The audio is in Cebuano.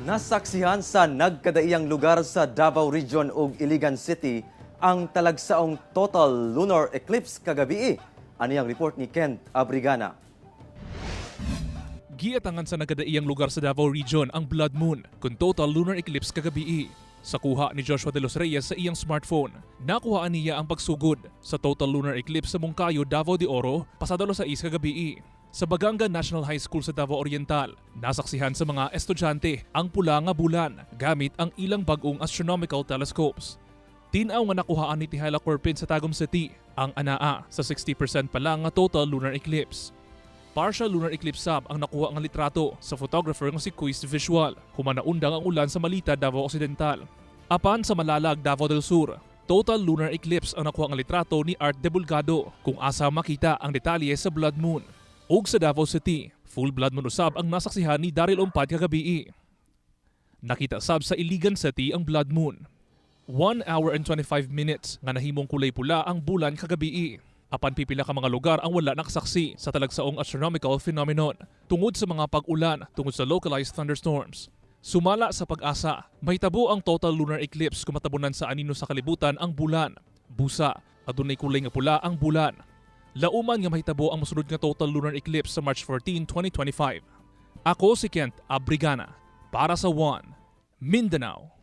Nasaksihan sa nagkadaiyang lugar sa Davao Region ug Iligan City ang talagsaong total lunar eclipse kagabi. Ani ang report ni Kent Abrigana. Giatangan sa nagkadaiyang lugar sa Davao Region ang Blood Moon kung total lunar eclipse kagabi. Sa kuha ni Joshua de los Reyes sa iyang smartphone, nakuhaan niya ang pagsugod sa total lunar eclipse sa Monkayo, Davao de Oro, pasado alas 6 kagabi. Sa Baganga National High School sa Davao Oriental, nasaksihan sa mga estudyante ang pula nga bulan gamit ang ilang bag-ong astronomical telescopes. Tin-aw nga nakuhaan ni Tihala Corpin sa Tagum City ang anaa sa 60% pa lang nga total lunar eclipse. Partial lunar eclipse sab ang nakuha nga litrato sa photographer nga si Quiz Visual, human naundang ang ulan sa Malita, Davao Occidental. Apan sa Malalag, Davao del Sur, total lunar eclipse ang nakuha nga litrato ni Art Debulgado kung asa makita ang detalye sa Blood Moon. Ug sa Davao City, full blood moon usab ang nasaksihan ni Daryl Umpad kagabi. Nakita sab sa Iligan City ang Blood Moon. 1 hour and 25 minutes nga nahimong kulay pula ang bulan kagabi. Apan pipila ka mga lugar ang wala nakasaksi sa talagsaong astronomical phenomenon tungod sa mga pag-ulan tungod sa localized thunderstorms. Sumala sa PAGASA, mahitabo ang total lunar eclipse kung matabunan sa anino sa kalibutan ang bulan. Busa, adunay kulay nga pula ang bulan. Lauman nga mahitabo ang mosunod nga total lunar eclipse sa March 14, 2025. Ako si Kent Abrigana para sa One Mindanao.